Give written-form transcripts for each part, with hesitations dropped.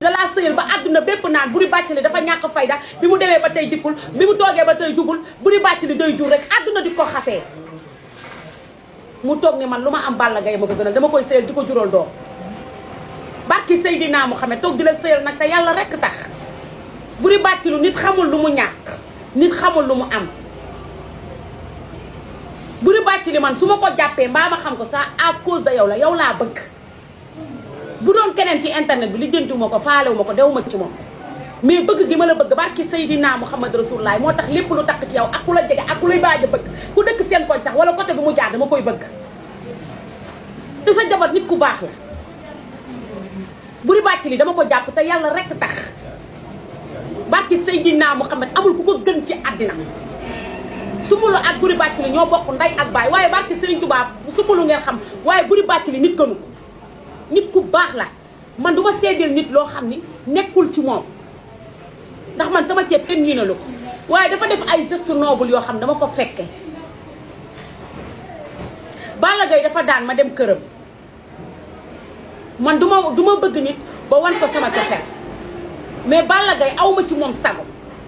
da laa sëyal ba àdduna bépp naan Boury Bathily dafa ñàkk fayda bi mu demee ba tey dikkul bi mu toogee ba tey jugul Boury Bathily day jur rek àdduna di ko xasee mu toog ni man lu ma am Balla Gaye ma ko gënal dama koy sëyal di ko jural doom barki Seydina Muhammad toog di la sëyal nag te yàlla rek tax Boury Bathily nit xamul lu mu ñàkk nit xamul lu mu am Boury Bathily man su ma ko jàppee mbaa ma xam ko ça à cause de yow la yow laa bëgg bu doon keneen ci internet bi li jëntiwuma ko faalewuma ko dewuma ci moom mais bëgg gi ma la bëgg barki Seydina Muhammad Rasulullah moo tax lépp lu takk ci yow ak ku la jege ak ku lay baaj a bëgg ku dëkk seen koñ sax wala côté bi mu jaar dama koy bëgg te sa jabar nit ku baax la Boury Bathily dama ko jàpp te yàlla rek tax barki Seydina Muhammad amul ku ko gën ci àddina Soumboulou ak Boury Bathily ñoo bokk nday ak baay waaye barki Serigne Touba Soumboulou ngeen xam waaye Boury Bathily nit gënu ko nit ku baax la man du ma seedeel nit loo xam ni nekkul ci moom ndax man sama ceeb kenn ñiinalu ko waaye dafa def ay geste noble yoo xam dama ko fekke Balla Gaye dafa daan ma dem këram man du ma bëgg nit ba wan ko sama cofeel mais Balla Gaye aw ma ci moom sago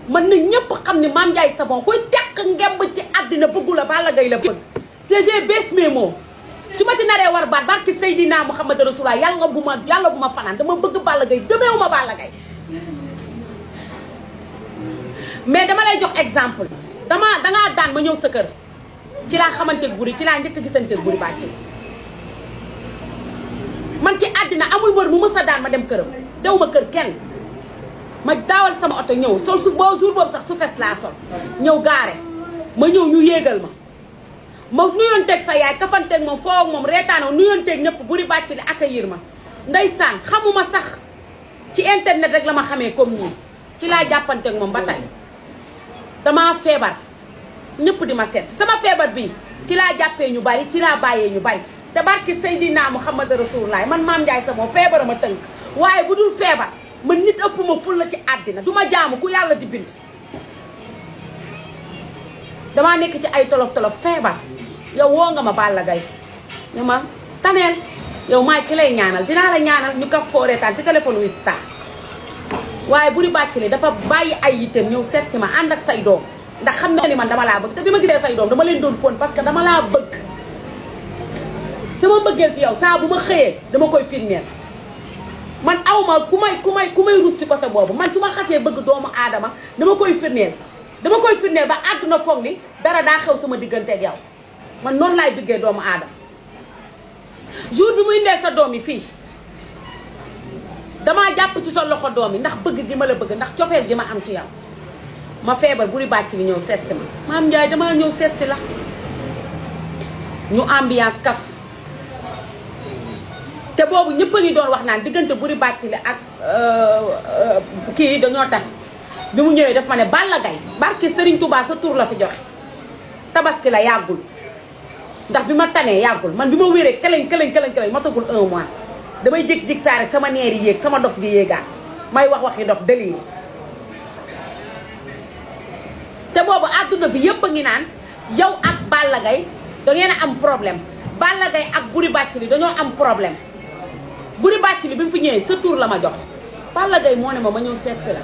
man na ñëpp xam ne Mame Ndiaye Savon koy teq ngemb ci àddina bëggu la Balla Gaye la bëgg te j'ai baissé mes mots su ma ci naree war baat barki Seydina Muhammad Rasulullah yàlla bu ma fanaan dama bëgg Balla Gaye gëmeewu ma Balla Gaye mais dama lay jox exemple dangaa daan ma ñëw sa kër ci laa xamanteeg Boury ci laa njëkk a gisanteeg Boury Bathily man ci àddina amul mbër mu mës a daan ma dem këram dew ma kër kenn ma daawal sama oto ñëw sol su boo jour boobu sax su fes laa sol ñëw gaare ma ñëw ñu yéegal ma nuyonteeg sa yaay kafanteeg moom foo ak moom reetaanoo nuyonteeg ñëpp Boury Bathily accueillir ma ndeysaan xamuma sax ci internet rek la ma xamee comme nii ci laa jàppanteeg moom ba tey damaa feebar ñëpp di ma seet sama feebar bi ci laa jàppee ñu bari ci laa bàyyee ñu bari te barki Seydina Muhammad Rasulullah man Mame Ndiaye Savon feebar ma tënk waaye bu dul feebar man nit ëpp ma ful la ci àddina du ma jaamu ku yàlla di bind damaa nekk ci ay tolof feebar yow woo nga ma Balla Gaye ne ma taneel yow maay ki lay ñaanal dinaa la ñaanal ñu kaf foo reetaan ci téléphone wi star waaye Boury Bathily dafa bàyyi ay yitteem ñëw seet si ma ànd ak say doom ndax xam na ni man dama laa bëgg te bi ma gisee say doom dama leen doon fóon parce que dama laa bëgg sama mbëggeel ci yow saa bu ma xëyee dama koy firndeel man awma ku may rus ci côté boobu man su ma xasee bëgg doomu aadama dama koy firndeel ba àdduna foog ni dara daa xew sama diggante ak yow man noonu laay bëggee doomu aadama jour bi muy indee sa doom yi fii damaa jàpp ci sa loxo doom yi ndax bëgg gi ma la bëgg ndax cofeel gi ma am ci yow ma feebar Boury Bathily ñëw seet si ma Mame Ndiaye damaa ñëw seet si la ñu ambiance kaf te boobu ñëpp a ngi doon wax naan diggante Boury Bathily ak kii dañoo tas bi mu ñëwee daf ma ne Balla Gaye barki Serigne Touba sa tur la fi joxe tabaski la yàggul ndax bi ma tanee yàggul man bi ma wéree këlañ ma tagul 1 mois damay jékki-jékki saa rek sama neer yi yéeg sama dof gi yéegaat may waxi dof délire te boobu àdduna bi yëpp a ngi naan yow ak Balla Gaye da ngeen a am problème Balla Gaye ak Boury Bathily dañoo am problème Boury Bathily bi mu fi ñëwee sa tur la ma jox Balla Gaye moo ne ma ñëw seet si la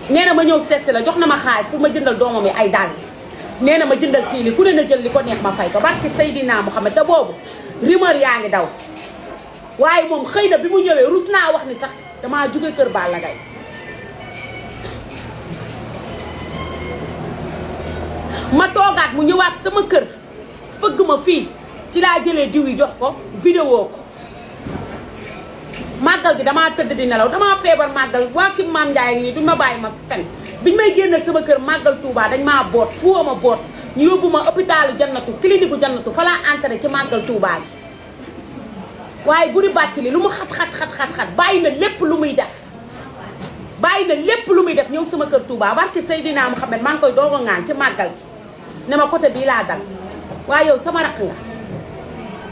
nee na ma ñëw seet si la jox na ma xaalis pour ma jëndal doomam yi ay dàll nee na ma jëndal kii li ku ne na jël li ko neex ma fay ko barki Seydina Muhammad te boobu rumeur yaa ngi daw waaye moom xëy na bi mu ñëwee rus naa wax ni sax damaa jóge kër Balla Gaye ma toogaat mu ñëwaat sama kër fëgg ma fii ci laa jëlee diw yi jox ko vidéo ko màggal gi damaa tëdd di nelaw damaa feebar màggal waa kii Mame Ndiaye nii duñ ma bàyyi ma fen biñ may génne sama kër màggal Touba dañ maa boot fuwa ma boot ñu yóbbu ma hôpitalu Jannatu clinique Jannatu fa laa entré ci màggal Touba gi waaye Boury Bathily lu mu xat bàyyi na lépp lu muy def ñëw sama kër Touba barki Seydina Muhammad maa ngi koy doog a ŋaan ci màggal gi ne ma côté bii laa dal waaye yow sama rakk nga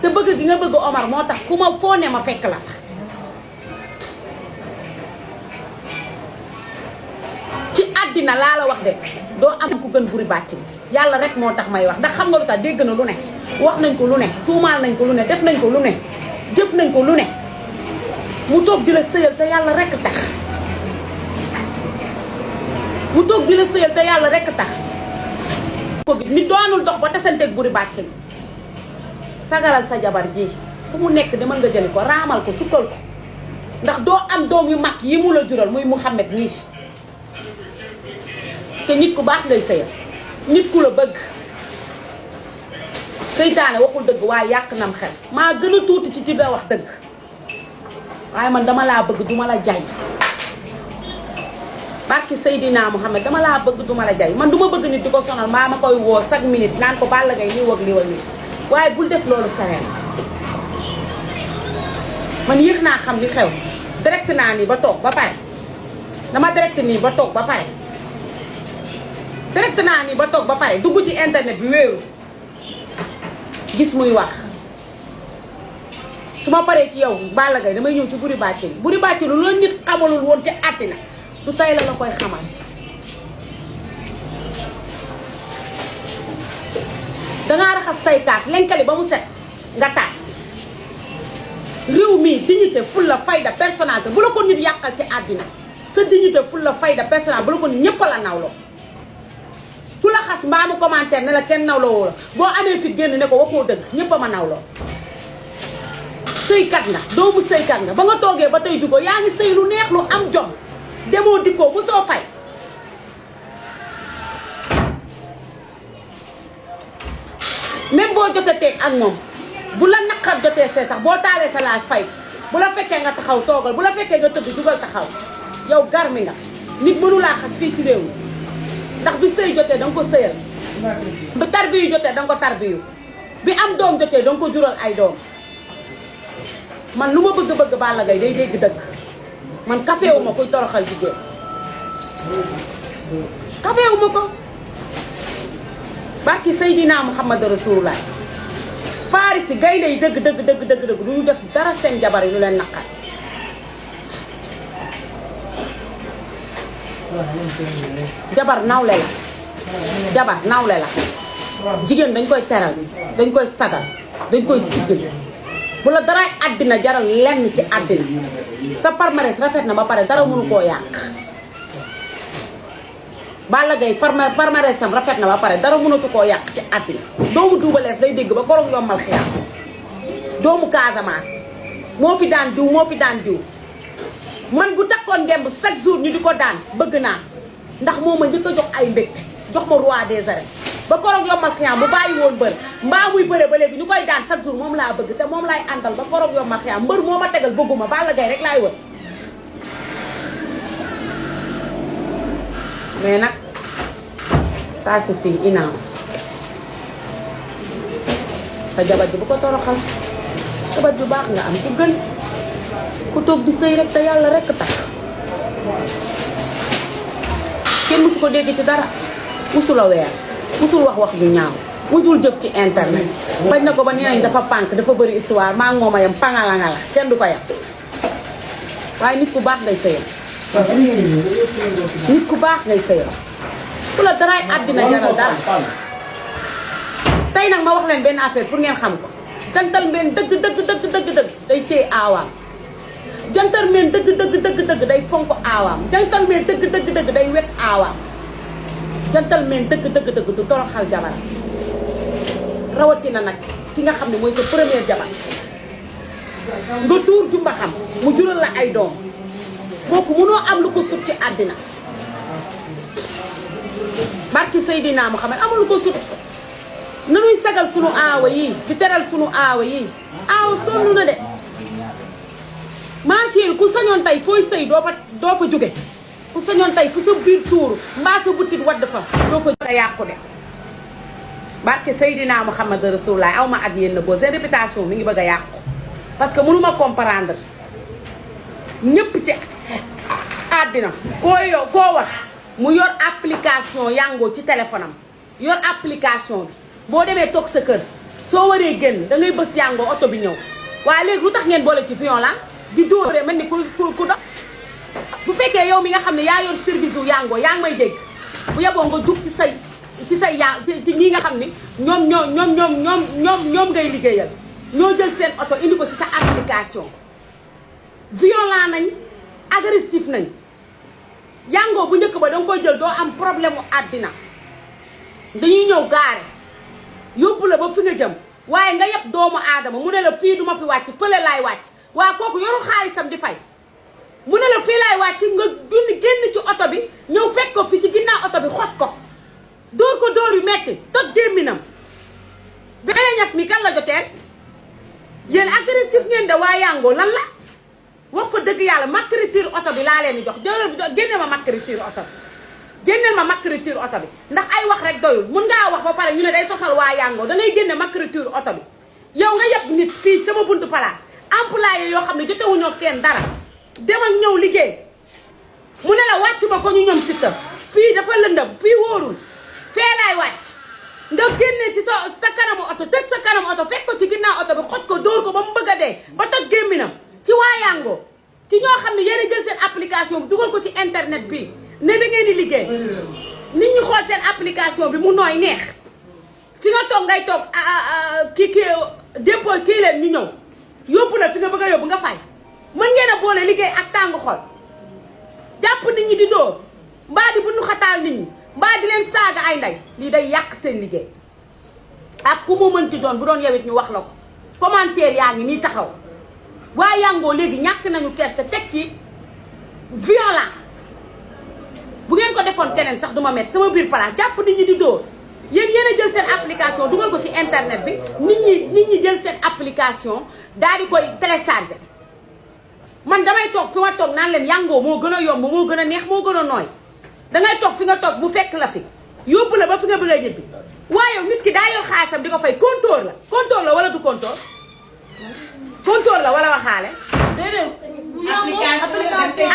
te bëgg gi nga bëgg Omar moo tax foo ne ma fekk la fa ci àddina laa la wax de doo am ku gën Boury Bathily yàlla rek moo tax may wax ndax xam nga lu tax dégg na lu ne wax nañ ko lu ne tuumaal nañ ko lu ne def nañ ko lu ne jëf nañ ko lu ne mu toog di la sëyal te yàlla rekk tax mu toog di la sëyal te yàlla rekk tax ni doonul dox ba tasanteeg buri bàcc bi sagalal sa jabar ji fu mu nekk demal nga jëli ko raamal ko sukkal ko ndax doo am doom yu mag yi mu la jural muy Mouhamed nii te nit ku baax ngay sëyal nit ku la bëgg seytaane waxul dëgg waaye yàq nam xel maa gën a tuuti ci da wax dëgg waaye man dama laa bëgg duma la jay barki Seydina Mouhamed dama laa bëgg duma la jay man duma bëgg nit di ko sonal maa ma koy woo chaque minute naan ko Balla Gaye lii wëg lii wëg lii waaye bul def loolu fereel man yéex naa xam li xew direct naa nii ba toog ba pare dama direct nii ba toog ba pare direct naa nii ba toog ba pare dugg ci internet bi wéeru gis muy wax su ma paree ci yow Balla Gaye damay ñëw ci buri bàcce bi buri bàcce lu loolu nit xamalul woon ci àddina du tey la koy xamal dangaa raxas say kaas lenkali ba mu set nga taaj réew mii dignité fulla fayda personnalité bu la ko nit yàqal ci àddina sa dignité fulla fayda personnalité bu la ko nit ñëpp la nawloo ku la xas mbaa mu commentaire ne la kenn nawloo woo la boo amee fit génn ne ko waxoo dëgg ñëpp a ma nawloo sëykat nga doomu sëykat nga ba nga toogee ba tey jugo yaa ngi sëy lu neex lu am jom demoo dikkoo bu soo fay même boo jotee teeg ak moom bu la naqar jotee see sax boo taalee sa laaj fay bu la fekkee nga taxaw toogal bu la fekkee nga tëdd jugal taxaw yow garmi nga nit mënu laa xas fii ci réew mi ndax bi sëy jotee danga ko sëyal bi tarbiyu jotee danga ko tarbiyu bi am doom jotee danga ko jural ay doom man lu ma bëgg-bëgg Balla Gaye day dégg dëgg man kafeewu ma kuy toroxal jigéen kafeewu ma ko barki Seydina Muhammad Rasulullah faari si gaynde yi dëgg du ñu def dara seen jabar yi ñu leen naqar jabar nawle la jabar nawle la jigéen dañ koy teral dañ koy sagal dañ koy siggil bu la daraay àddina jaral lenn ci àddina sa palmarès rafet na ba pare dara mënu koo yàq Balla Gaye palmarèsam rafet na ba pare dara mënatu koo yàq ci àddina doomu Double Less lay dégg ba koroog yombal xiyaam doomu Casamance moo fi daan diw man bu takkoon ngemb chaque jour ñu di ko daan bëgg naa ndax moo ma njëkk a jox ay mbégte jox ma roi des arènes ba koroog yombal xiyaam bu bàyyi woon mbër mbaa muy bëre ba léegi ñu koy daan chaque jour moom laa bëgg te moom laay àndal ba koroog yombal xiyaam mbër moo ma tegal bëgguma Balla Gaye rek laay wër mais nag ça suffit enough sa jabar ji bu ko toroxal jabar ju baax nga am ku gën ku toog di sëy rek te yàlla rek tax kenn musu ko dégg ci dara musu la weer musul wax ju ñaaw mujul jëf ci internet bañ na ko ba nee nañ dafa pànk dafa bëri histoire maa ngi moom a yem pangalanga la kenn du ko yem waaye nit ku baax ngay sëyal nit ku baax ngay sëyal ku la daraay àddina jaral dara tey nag ma wax leen benn affaire pour ngeen xam ko jantal meen dëgg day téye aawaam jantal meen dëgg day fonk aawaam jantal meen dëgg day wet aawaam jantal meen dëgg du toroxal jabar rawatina nag ki nga xam ne mooy sa première jabar nga tuur jumba xam mu jural la ay doom kooku mënoo am lu ko sut ci àddina barki Seydina Muhammad amul lu ko sut nanuy sagal sunu aawa yi di teral sunu aawa yi aawa sonn na de ma chérie ku sañoon tey fooy sëy doo fa jóge ku sañoon tey fu sa biir tuuru mbaa sa butit wadd fa doo fa jóge yàqu de barki Seydina Muhammad Rasulullah aw ma ak yéen boo seen réputation mi ngi bëgg a yàqu parce que mënuma comprendre ñëpp ci àddina koo wax mu yor application yàngoo ci téléphone am yor application bi boo demee toog sa kër soo waree génn da ngay bës yàngoo oto bi ñëw waaye léegi lu tax ngeen boole ci violent di dóoree mel ni ku dox bu fekkee yow mi nga xam ne yaa yor service wu yàngoo yaa ngi may dégg bu yeboo nga jug ci say ci ñi nga xam ni ñoom ngay liggéeyal ñoo jël seen oto indi ko ci sa application violent nañ agressif nañ Yango bu njëkk ba danga koy jël doo am problème mu àddina dañuy ñëw gaare yóbbu la ba fi nga jëm waaye nga yeb doomu aadama mu ne la fii duma fi wàcc fële laay wàcc waa kooku yorul xaalisam di fay mu ne la fii laay wàcc nga génn ci oto bi ñëw fekk ko fi ci ginnaaw oto bi xot ko dóor ko dóor yu metti toj démminam Bébé Ñas mi kan la joteel yéen agressif ngeen de waa Yango lan la wax fa dëgg yàlla macriture oto bi laa leen di jox génne ma macriture oto bi génneel ma macriture oto bi ndax ay wax rek doyul mun ngaa wax ba pare ñu ne day sosal waa Yango da ngay génne macriture oto bi yow nga yeb nit fii sama buntu place employé yoo xam ne jotewuñoo kenn dara dem ak ñëw liggéey mu ne la wàcc ma ko ñu ñoom Siteu fii dafa lëndëm fii wóorul fee laay wàcc nga génne ci sa kanamu oto tëj sa kanamu oto fekk ko ci ginnaaw oto bi xoj ko dóor ko ba mu bëgg a dee ba toj gémminam ci waa Yango ci ñoo xam ne yéen a jël seen application bi dugal ko ci internet bi ne da ngeen di liggéey nit ñi xool seen application bi mu nooy neex fi nga toog ngay toog kii dépôt kii leen ñu ñëw yóbbu la fi nga bëgg a yóbbu nga fay mën ngeen a boole liggéey ak tàng xol jàpp nit ñi di dóor mbaa di bu nu xataal nit ñi mbaa di leen saaga ay ndey lii day yàq seen liggéey ak ku mu mënti doon bu doon yewit ñu wax la ko commentaire yaa ngi nii taxaw waa Yango léegi ñàkk nañu kersa teg ci violent bu ngeen ko defoon keneen sax duma met sama biir place jàpp nit ñi di dóor yéen a jël seen application dugal ko ci internet bi nit ñi jël seen application daal di koy télécharger man damay toog fi ma toog naan leen Yango moo gën a yomb moo gën a neex moo gën a nooy dangay toog fi nga toog bu fekk la fi yóbbu la ba fi nga bëgg a ñibbi waaye nit ki daa yor xaalisam di ko fay compteur la wala du compteur la wala waxaale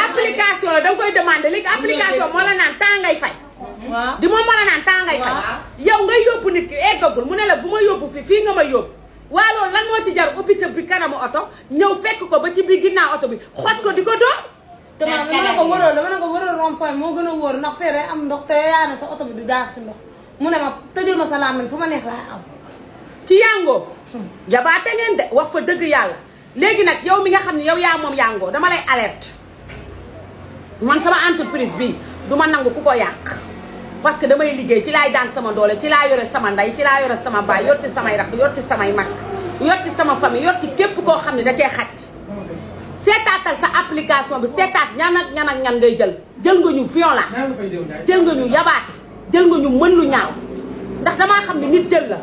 application la danga koy demander léegi application moo la naan temps ngay fay di moom moo la naan temps ngay fay yow ngay yóbbu nit ki eggagul mu ne la bu ma yóbbu fii nga may yóbbu waa loolu lan moo ci jar ubbi ca bi kanamu oto ñëw fekk ko ba ci biir ginnaaw oto bi xot ko di ko dóor te man dama ne ko wëral rond-point moo gën a wóor ndax fee day am ndox te yaa ne sa oto bi du jaar si ndox mu ne ma tëjal ma sa làmmiñ fu ma neex laay am ci Yango jabaate ngeen de wax fa dëgg yàlla léegi nag yow mi nga xam ne yow yaa moom Yango dama lay alerte man sama entreprise bi du ma nangu ku ko yàq parce que damay liggéey ci laay daan sama doole ci laa yore sama ndey ci laa yore sama baay yor ci samay rakk yor ci samay mag yor ci sama famille yor ci képp koo xam ne da cee xaj seetaatal sa application bi seetaat ñan ak ñan ngay jël nga ñu violent jël nga ñu yabaate jël nga ñu mën lu ñaaw ndax damaa xam ne nit jël la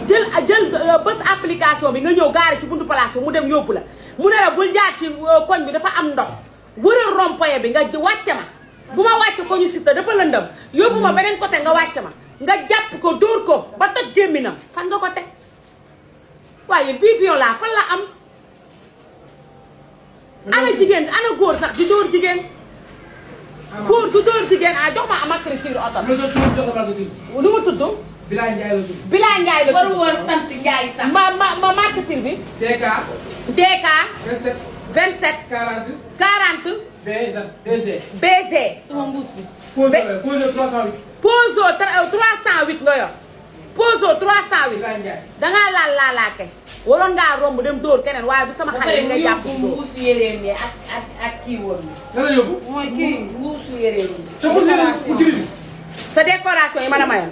jël bés application bi nga ñëw gaare ci buntu place bi mu dem yóbbu la mu ne la bul jaar ci koñ bi dafa am ndox wëral rond-point bi nga wàcce ma bu ma wàcce ko ñu Siteu dafa lëndëm yóbbu ma beneen côté nga wàcce ma nga jàpp ko dóor ko ba toj gémminam fan nga ko teg waaye bii violent fan la am ana jigéen ana góor sax di dóor jigéen góor du dóor jigéen jox ma am macriture oto lu mu tudd Bilaa Ndiaye la tudd. Bilaa Ndiaye la tudd waru woon sant Ndiaye sax. ma macriture bi. DK. 27. 40. BZ. sama mbuus bi. Pose 308. Pose 308 nga yor. Pose 308. Bilaa Ndiaye. dangaa laalaake. waroon ngaa romb dem dóor keneen waaye bu sama xale nga jàpp dóor. mbuusu yéreem bi ak kii woon. lan la yóbbu. mooy kii mbuusu yéreem bi. sa mbuusu yéreem sa décoration yi mën a mayam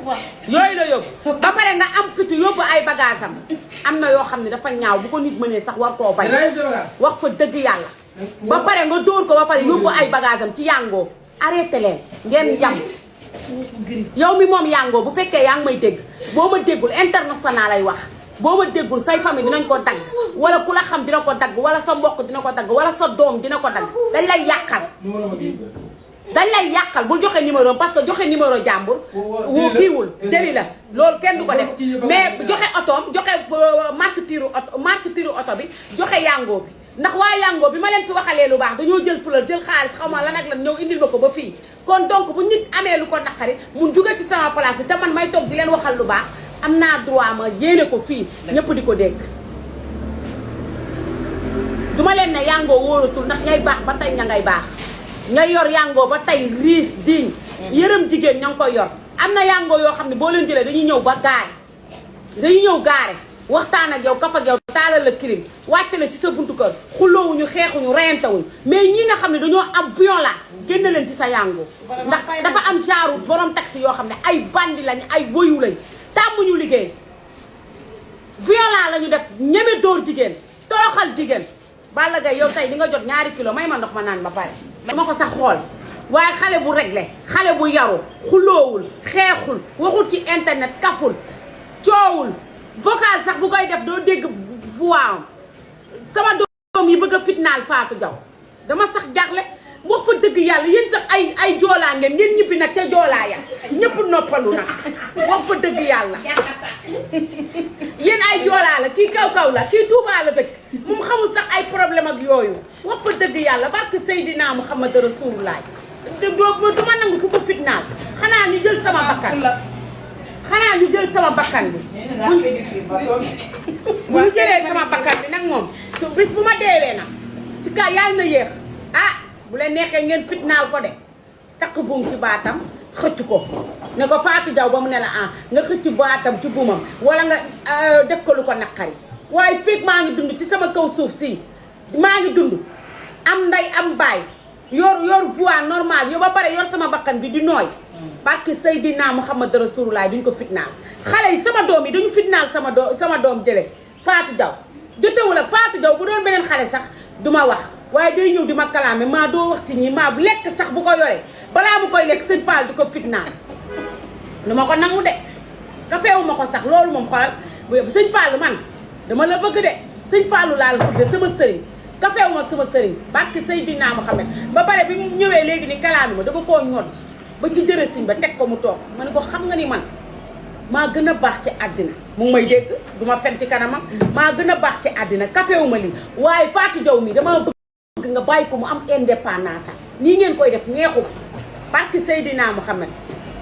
yooyu la yóbbu ba pare nga am fitu yóbbu ay bagage am na yoo xam ne dafa ñaaw bu ko nit mënee sax war koo bañ wax fa dëgg yàlla ba pare nga dóor ko ba pare yóbbu ay bagage am ci Yango arrêté leen ngeen yam yow mi moom Yango bu fekkee yaa ngi may dégg boo ma déggul international ay wax boo ma déggul say famille dinañ ko dagg wala ku la xam dina ko dagg wala sa mbokk dina ko dagg wala sa doom dina ko dagg dañ lay yàqal bul joxe numéro parce que joxe numéro jàmbur wu kiiwul deli la loolu kenn du ko def mais joxe otoom joxe marque oto bi joxe Yango bi ndax waa Yango bi ma leen fi waxalee lu baax dañoo jël fleur jël xaalis xaw ma lan ak lan ñëw indil ma ko ba fii kon donc bu nit amee lu ko naqari mun jóge ci sama place bi te man may toog di leen waxal lu baax am naa droit ma yéene ko fii ñëpp di ko dégg duma leen ne Yango wóoratul ndax ñay baax ba tey ña ngay baax nga yor Yango ba tey riis diñ yërëm jigéen ña ngi koy yor am na Yango yoo xam ne boo leen jëlee dañuy ñëw ba gaare waxtaan ak yow kaf ak yow taalal la crime wàcce la ci sa buntu kër xuloowuñu xeexuñu reyantewuñu mais ñi nga xam ne dañoo am violent génn leen ci sa yàngu ndax dafa am genre borom taxi yoo xam ne ay bandi lañ ay woyu lañ tàmmuñu liggéey violent la ñu def ñeme dóor jigéen toroxal jigéen Balla Gaye yow tey di nga jot ñaari kilo may ma ndox ma naan ba pare dama ko sax xool waaye xale bu réglé xale bu yaru xuloowul xeexul waxul ci internet kaful coowul vocal sax bu koy def doo dégg voix am sama doom yi bëgg a fitnaal Fatou Diaw dama sax jaaxle wax fa dëgg yàlla yéen sax ay joolaa ngeen ñibbi nag ca joolaa ya ñëpp noppalu nag wax fa dëgg yàlla yéen ay joolaa la kii kaw la kii Touba la dëkk moom xamul sax ay problème ak yooyu wax fa dëgg yàlla barke Seydina Muhammad Rasulullah du ma nangu ku ko fitnaal xanaa ñu jël sama bakkan xanaa ñu jël sama bakkan bi bu ñu jëlee sama bakkan bi nag moom su bis bu ma deewee nag ci kaw yàlla na yéex bu leen neexee ngeen fitnaal ko de takk buum ci baatam xëcc ko ne ko Fatou Diaw ba mu ne la nga xëcc baatam ci buumam wala nga def ko lu ko naqari waaye fekk maa ngi dund ci sama kaw suuf si maa ngi dund am nday am baay yor voix normale yow ba pare yor sama bakkan bi di nooy barke Seydina Muhammad Rasulullah duñ ko fitnaal xale yi sama doom yi dañu fitnaal sama doom jële Fatou Diaw jotewul ak Fatou Diaw bu doon beneen xale sax duma wax waaye day ñëw di ma kalaame maa doo wax ci ñi maa bu lekk sax bu ko yoree balaa mu koy lekk sëñ Fall di ko fitnaal du ma ko nangu de kafeewu ma ko sax loolu moom xoolal sëñ Fall man dama la bëgg de sëñ Fallu laa la bëgg de sama sëriñ kafeewu ma sama sëriñ barke Seydina Muhammad ba pare bi mu ñëwee léegi ni kalaame ma dama koo ñoddi ba ci jërësiñ ba teg ko mu toog ma ne ko xam nga ni man maa gën a baax ci àddina mu ngi may dégg du ma fen ci kanamam maa gën a baax ci àddina kafeewu ma lii waaye Fatou Diaw mi dama bëgg nga bàyyi ko mu am indépendance nii ngeen koy def neexuma barke Seydina Muhammad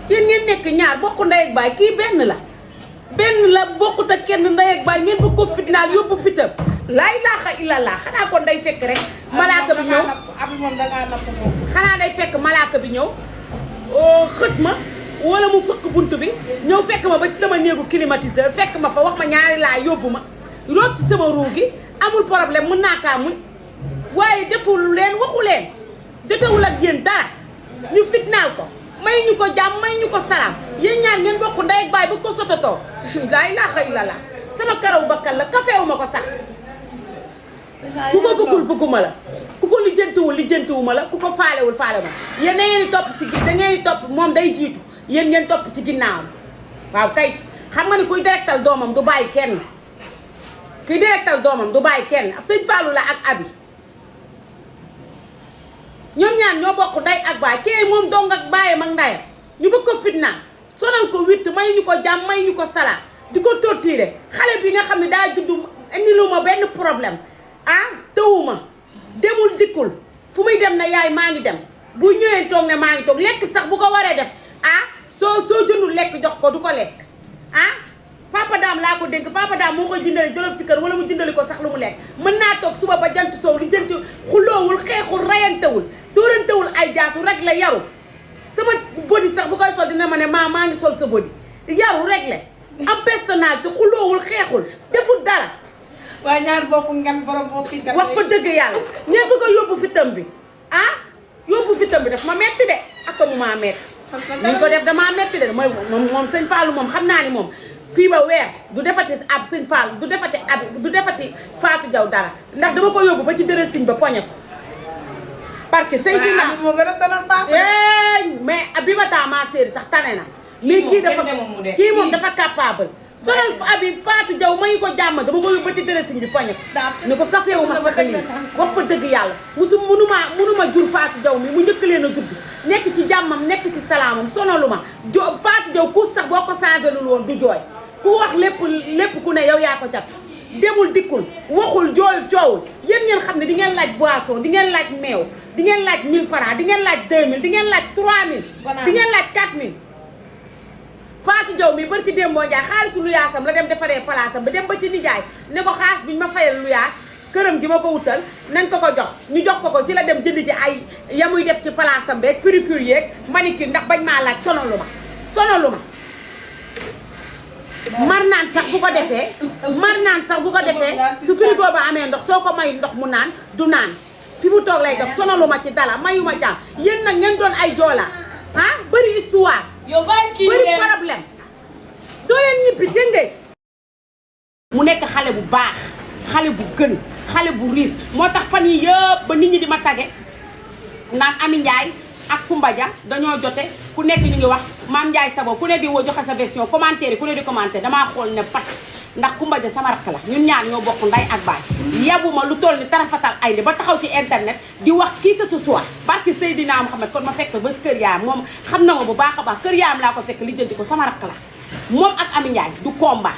yéen ngeen nekk ñaar bokk ndey ak baay kii benn la bokkut ak kenn ndey ak baay ngeen bëgg ko fitnaal yóbbu fitam laa ilaaha illallah xanaa kon day fekk rek malaaka bi ñëw xanaa day fekk malaaka bi ñëw xët ma wala mu fëkk bunt bi ñëw fekk ma ba ci sama néegu climatiseur fekk ma fa wax ma ñaari laa yóbbu ma root ci sama ruu gi amul problème mën naa kaa muñ waaye deful leen waxu leen jotewul ak yéen dara ñu fitnaal ko may ñu ko jàmm may ñu ko salaam yéen ñaar ngeen bokk ndey ak baay ba ko sototoo laa ilaaha illallah sama karaw bakkan la kafeewu ma ko sax ku ko bëggul bëgguma la ku ko lijjantiwu ma la ku ko faalewul faale ma yéen da ngeen di topp si da ngeen di topp moom day jiitu yéen ngeen topp ci ginnaawam waaw kay xam nga ni kuy directal doomam du bàyyi kenn kuy directal doomam du bàyyi kenn sëñ Fallou la ak Abi ñoom ñaan ñoo bokk ndey ak baay kii moom dong ak baayam ak ndeyam ñu bëgg ko fitna sonal ko witt may ñu ko jàmm may ñu ko salaam di ko torturer xale bi nga xam ne daa juddu indilu ma benn problème tëwuma demul dikkul fu muy dem na yaay maa ngi dem bu ñëwee toog ne maa ngi toog lekk sax bu ko waree def soo jëndul lekk jox ko du ko lekk papa daam laa ko dénk papa daam moo koy jëndali jolof ci kër wala mu jëndali ko sax lu mu lekk mën naa toog suba ba jant soow li jënti xuloowul xeexul rayantewul dóorantewul ay jaasu rek la yaru sama body sax bu koy sol dina ma ne maa ngi sol sa body yaru rek la am personnalité xuloowul xeexul deful dara waaye ñaar bokk ngeen borom boo fi wax fa dëgg yàlla ngeen bëgg a yóbbu fitam bi yóbbu fitam bi daf ma metti de ak mu maa metti ni ko def damaa metti de mooy moom sëñ Fallou moom xam naa ni moom fii ba weer du defati ab sëñ Fallou du defati Fatou Diaw dara ndax dama ko yóbbu ba ci dërë siñ ba poñe ko parce que Seydina moo gën a sonal Fatou mais bi ma taa maa séeri sax tane na mais kii moom dafa capable sonal abi Fatou Diaw may ko jàmm dama ko yóbbu ba ci dërë siñ bi poñe ko ni ko kafeewu ma sax lii wax fa dëgg yàlla munuma jur Fatou Diaw mi mu njëkk leen a judd nekk ci jàmmam nekk ci salaamam sonalu ma Fatou Diaw ku sax boo ko changé lul woon du jooy ku wax lépp ku ne yow yaa ko cat demul dikkul waxul jooyul coowul yéen ngeen xam ne di ngeen laaj boisson di ngeen laaj meew di ngeen laaj 1000 francs di ngeen laaj 2000 di ngeen laaj 3000 di ngeen laaj 4000 Fatou Diaw mi barki démboo Njaay xaalisu luyaasam la dem defaree palaasam ba dem ba ci nijaay ne ko xaalis bi ñu ma fayal luyaas këram gi ma ko wutal nañ ko jox ñu jox ko ci la dem jënd ci ay ya muy def ci palaasam beeg pédicure yeeg manicure ndax bañ maa laaj sonalu ma mar naan sax bu ko defee su frigo ba amee ndox soo ko may ndox mu naan du naan fi mu toog lay def sonaluma ci dala mayuma jàmm yéen nag ngeen doon ay joola ah bëri histoire bëri problème doo leen ñibbi dégg mu nekk xale bu baax xale bu gën xale bu riis moo tax fan yi yëpp ba nit ñi di ma tage naan Ami Ndiaye ak Coumba Dia dañoo jote ku nekk ñu ngi wax Mame Ndiaye Savon ku ne di woo joxe sa version commentaire yi ku ne di commentaire damaa xool ne pat ndax Coumba Dia sama rakk la ñun ñaar ñoo bokk nday ak baay yabuma lu toll ni tarafatal ay ni ba taxaw ci internet di wax kii que ce soit barki Seydina Mouhamed kon ma fekk ba kër yaayam moom xam na ma bu baax a baax kër yaayam laa ko fekk lijjanti ko sama rakk la moom ak Ami Ndiaye du combat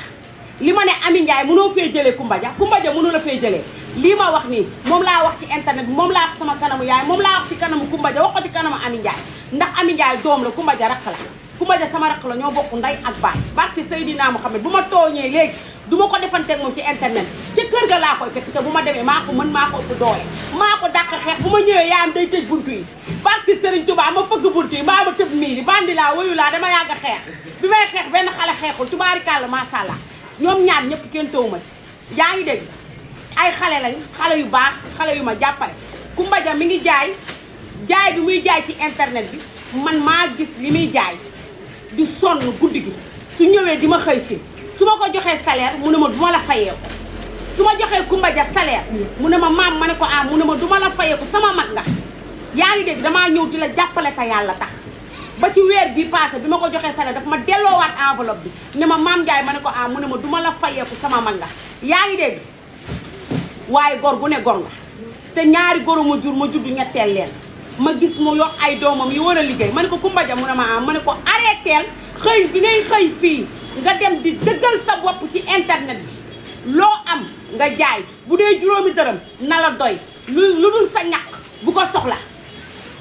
li ma ne Ami Ndiaye mënoo fee jëlee Coumba Dia mënoo la fee jëlee lii ma wax nii moom laa wax ci internet bi moom laa wax sama kanamu yaay moom laa wax ci kanamu Coumba Dia wax ko ci kanamu Ami Ndiaye ndax Ami Ndiaye doom la Coumba Dia rakk la Coumba Dia sama rakk la ñoo bokk nday ak baay barki Seydina Mouhamed bu ma tooñee léegi du ma ko defanteeg moom ci internet ca kër ga laa koy fekk te bu ma demee maa ko mën maa ko ëpp doole maa ko dàq xeex bu ma ñëwee yaayam day tëj buntu yi barki Serigne Touba ma fëgg buntu yi mbaa ma tëb miir yi bandi laa wayu laa dama yàgg a xeex bi may xeex benn xale xeexul tubaarikàlla macha allah ñoom ñaar ñëpp kenn tawuma ci yaa ngi dégg ay xale lañ xale yu baax xale yu ma jàppale Coumba Dia mi ngi jaay bi muy jaay ci internet bi man maa gis li muy jaay di sonn guddi gi su ñëwee di ma xëy si su ma ko joxee salaire mu ne ma duma la fayeeku su ma joxee Coumba Dia salaire mu ne ma maam ma ne ko mu ne ma duma la fayeeku sama mag nga yaa ngi dégg damaa ñëw di la jàppale te yàlla tax ba ci weer bi passé bi ma ko joxee salaire dafa ma delloowaat enveloppe bi ne ma maam Ndiaye ma ne ko mu ne ma duma la fayeeku sama mag nga yaa ngi dégg waaye gor gu ne gor nga te ñaari goro ma jur ma juddu ñetteel leen ma gis mu yor ay doomam yi war a liggéey ma ne ko Coumba Dia mu ne ma ne ko arrêteel xëy bi ngay xëy fii nga dem di dëggal sa bopp ci internet bi loo am nga jaay bu dee juróomi dërëm na la doy lu dul sa ñaq bu ko soxla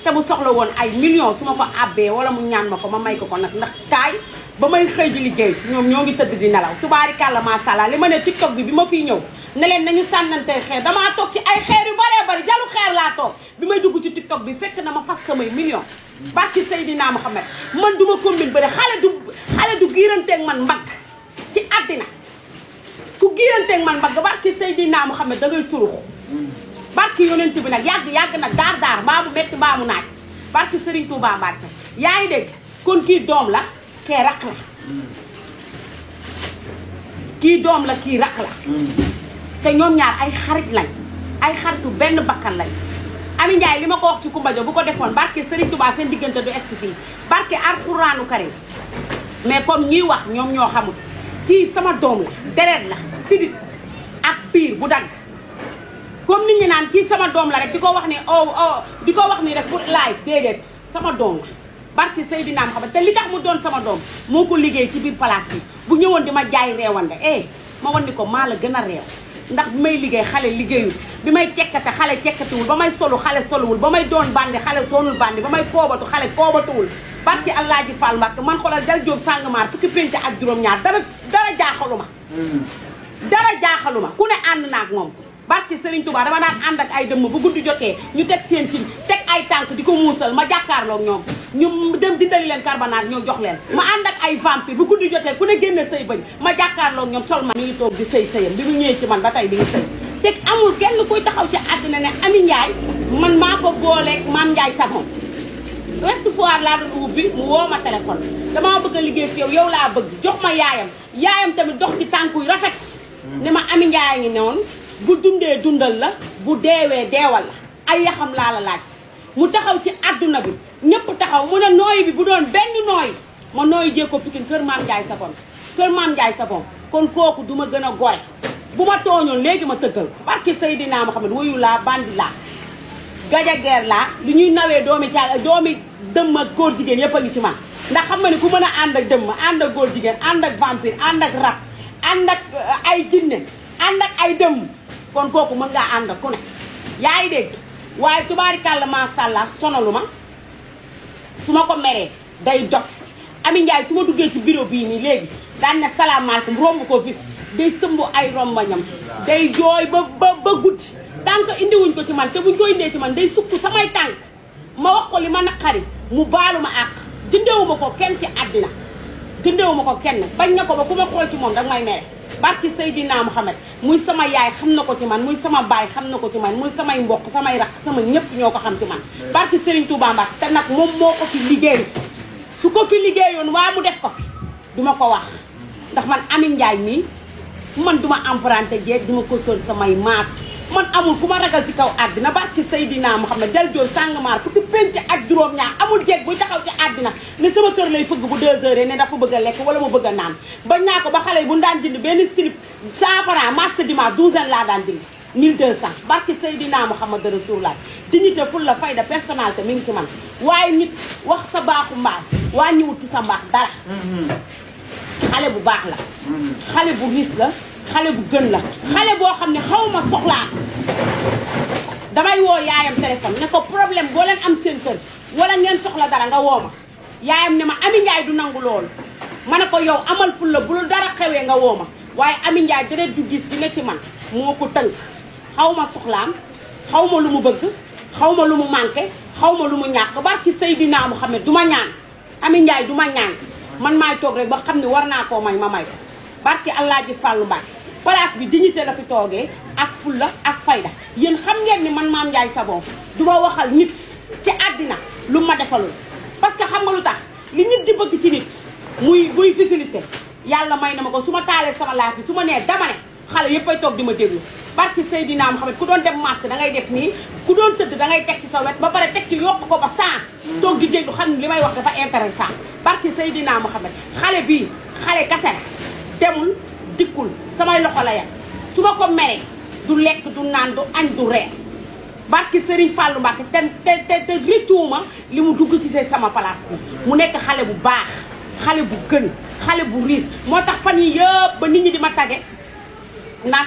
te bu soxla woon ay millions su ma ko àbbee wala mu ñaan ma ko ma may ko nag ndax kaay ba may xëy di liggéey ñoom ñoo ngi tëdd di nelaw tubaarikàlla macha allah li ma ne TikTok bi ma fiy ñëw ne leen nañu sànnantey xeer damaa toog ci ay xeer yu baree bari jalu xeer laa toog bi may dugg ci TikTok bi fekk na ma fas samay millions barki Seydina Mouhamed man duma combine bëri xale du giiranteeg man mbagg ci àddina ku giiranteeg man mbagg barki Seydina Mouhamed da ngay surux barki yonent bi nag yàgg nag daar mbaa mu metti mbaa mu naaj barki Serigne Touba Mbacke yaa ngi dégg kon kii doom la kee raq la kii doom la kii raq la te ñoom ñaar ay xarit lañ ay xaritu benn bakkan lañ Ami Ndiaye li ma ko wax ci Coumba Dia bu ko defoon barke Serigne Touba seen diggante du egsi fii barke Alxuraanu Karim mais comme ñuy wax ñoom ñoo xamul kii sama doom la deret la sidit ak piir bu dagg comme nit ñi naan kii sama doom la rek di ko wax ni di ko wax ni rek pour live déedéet sama doom la barke Seydina Muhammad te li tax mu doon sama doom moo ko liggéey ci biir place bi bu ñëwoon di ma jaay reewande ma wan ni ko maa la gën a réew ndax bi may liggéey xale liggéeyul bi may cekkate xale cekkatiwul ba may solu xale soluwul ba may doon bandi xale doonul bandi ba may koobatu xale koobatuwul barki Allaaji Fall Mbàkke man xoolal dal jóob sàngmaar fukki pénc ak juróom-ñaar dara jaaxaluma dara jaaxaluma ku ne ànd naak moom barki Serigne Touba dama daan ànd ak ay dëmm bu guddi jotee ñu teg seen cin teg ay tànk di ko muusal ma jàkkaarloog ñoom ñu dem jëndali leen carbonate ñoo jox leen ma ànd ak ay vampire bu guddi jotee ku ne génne sëy bañ ma jàkkaarloog ñoom sol ma mi ngi toog di sëyam bi mu ñëwee ci man ba tey bi ngi sëy teg amul kenn kuy taxaw ci àddina ne Ami Ndiaye man maa ko booleeg Mame Ndiaye Savon Ouest Foire laa doon ubbi mu woo ma téléphone damaa bëgg a liggéey si yow laa bëgg jox ma yaayam tamit dox ci tànku yu rafet ne ma Ami Ndiaye ngi newoon bu dundee dundal la bu deewee deewal la ay yaxam laa la laaj mu taxaw ci àdduna bi ñëpp taxaw mu ne nooy bi bu doon benn nooy ma nooy jee ko Pikine kër Mame Ndiaye Savon kër Mame Ndiaye Savon kon kooku du ma gën a gore bu ma tooñoon léegi ma tëggal barke Seydina Muhammad wayu laa bandi laa gajageer laa lu ñuy nawee doomi dëmm ak góor jigéen yëpp a ngi ci man ndax xam nga ni ku mën a ànd ak dëmm ànd ak góor jigéen ànd ak vampire ànd ak rab ànd ak ay jinne ànd ak ay dëmm kon kooku mën ngaa ànd ak ku ne yaa ngi dégg waaye tubaarikàlla maasàllaa sonalu ma su ma ko meree day dof Ami Ndiaye su ma duggee ci bureau bii nii léegi daan ne salaamaaleykum romb ko fi day sëmb ay rombañam day jooy ba guddi tànk indiwuñ ko ci man te buñ ko indee ci man day sukk samay tànk ma wax ko li ma naqari mu baalu ma àq jëndewuma ko kenn ci àddina jëndewu ma ko kenn bañ na ko ba ku ma xool ci moom danga may mere barki Seydina Muhammad muy sama yaay xam na ko ci man muy sama baay xam na ko ci man muy samay mbokk samay rakk sama ñëpp ñoo ko xam ci man barki Serigne Touba Mbacke te nag moom moo ko fi liggéey su ko fi liggéeyoon waa mu def ko fi duma ko wax ndax man Amy Ndiaye mii man duma emprunté jeeg duma ko sol samay maas man amul ku ma ragal ci kaw àddina barki Seydina Muhammad del joon sàngmaar fukki penc ak juróom-ñaar amul jeeg buy taxaw ci àddina ne sama kër lay fëgg bu 2 heures ne dafa bëgg a lekk wala mu bëgg a naan ba ñaa ko ba xale yi bu daan jënd benn slip 100 francs marché dimanche 12 laa daan jënd 1200 barki Seydina Muhammad Rasulullah dignité ful la fayda personnalité mi ngi ci man waaye nit wax sa baaxu mbaay waa ñëwut ci sa mbaax dara xale bu baax la xale bu riis la xale bu gën la xale boo xam ne xaw ma soxlaa damay woo yaayam téléphone ne ko problème boo leen am seen kër wala ngeen soxla dara nga woo ma yaayam ne ma Amy Ndiaye du nangu loolu ma ne ko yow amal ful la bu dara xewee nga woo ma waaye Amy Ndiaye deret ju gis di nga ci man moo ko tënk xaw ma soxlaam xaw ma lu mu bëgg xaw ma lu mu manqué xaw ma lu mu ñàkk barki Seydina Muhammad du ma ñaan Amy Ndiaye du ma ñaan man maay toog rek ba xam ne war naa koo may ma may ko barki Allah ji Fallou Mbacke place bi dignité la fi toogee ak fulla ak fayda yéen xam ngeen ni man Mame Ndiaye Savon du ma waxal nit ci àddina lu ma defalul parce que xam nga lu tax li nit di bëgg ci nit muy facilité yàlla may na ma ko su ma taalee sama laaj bi su ma nee dama ne xale yëpp ay toog di ma déglu barki Seydina Muhammad ku doon dem marché da ngay def nii ku doon tëdd da ngay teg ci sa wet ba pare teg ci yokk ko ba 100 toog di déglu xam ne li may wax dafa intéressant barki Seydina Muhammad xale bii xale kase la demul dikkul samay loxo la yam su ma ko meree du lekk du naan du añ du reer barki Serigne Fallou Mbacke te rëccuwuma li mu dugg ci sama place bi mu nekk xale bu baax xale bu gën xale bu riis moo tax fan yi yëpp ba nit ñi di ma tage naan